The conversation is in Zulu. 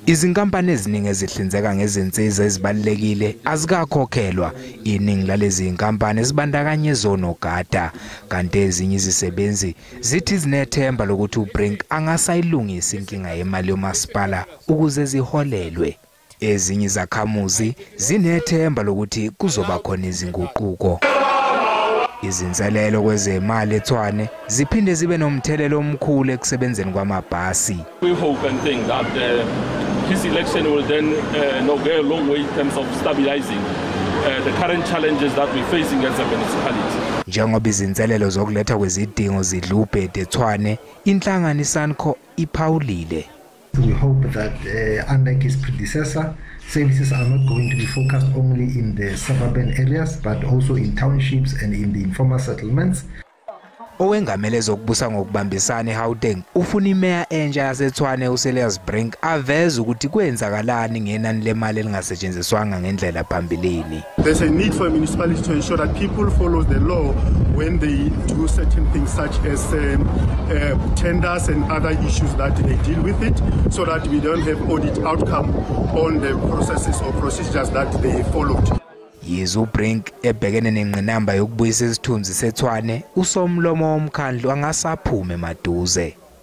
Izinkampani eziningi ezihlinzeka ngezinsiza ezibalulekile azikakhokhelwa. Iningi lalezi zinkampani zibandakanya ezonogada, kanti ezinye izisebenzi zithi zinethemba lokuthi uBrink angasayilungisa inkinga yemali yomasipala ukuze ziholelwe. Ezinye izakhamuzi zinethemba lokuthi kuzoba khona izinguquko. Izinselelo kwezemali eTshwane ziphinde zibe nomthelelo omkhulu ekusebenzeni kwamabhasi. We hope and think that his election will then go a long way in terms of stabilizing the current challenges that we're facing as a municipality. Njengoba izinselelo zokuletha kwezidingo zidla ubhede eTshwane, inhlangano iSANCO iphawulile. We hope that unlike his predecessor, services are not going to be focused only in the suburban areas, but also in townships and in the informal settlements. Owengamele zokubusa ngokubambisana eGauteng ufuna imeya entsha yaseTshwane uCilliers Brink aveze ukuthi kwenzakalani ngenani lemali elingasetshenziswanga ngendlela phambilini. There's a need for a municipality to ensure that people follow the law when they do certain things such as tenders and other issues that they deal with it, so that we don't have audit outcome on the processes or procedures that they followed. Yize uBrink ebhekene nengqinamba yokubuyisa isithunzi seTshwane, usomlomo womkhandlu angasaphume maduze.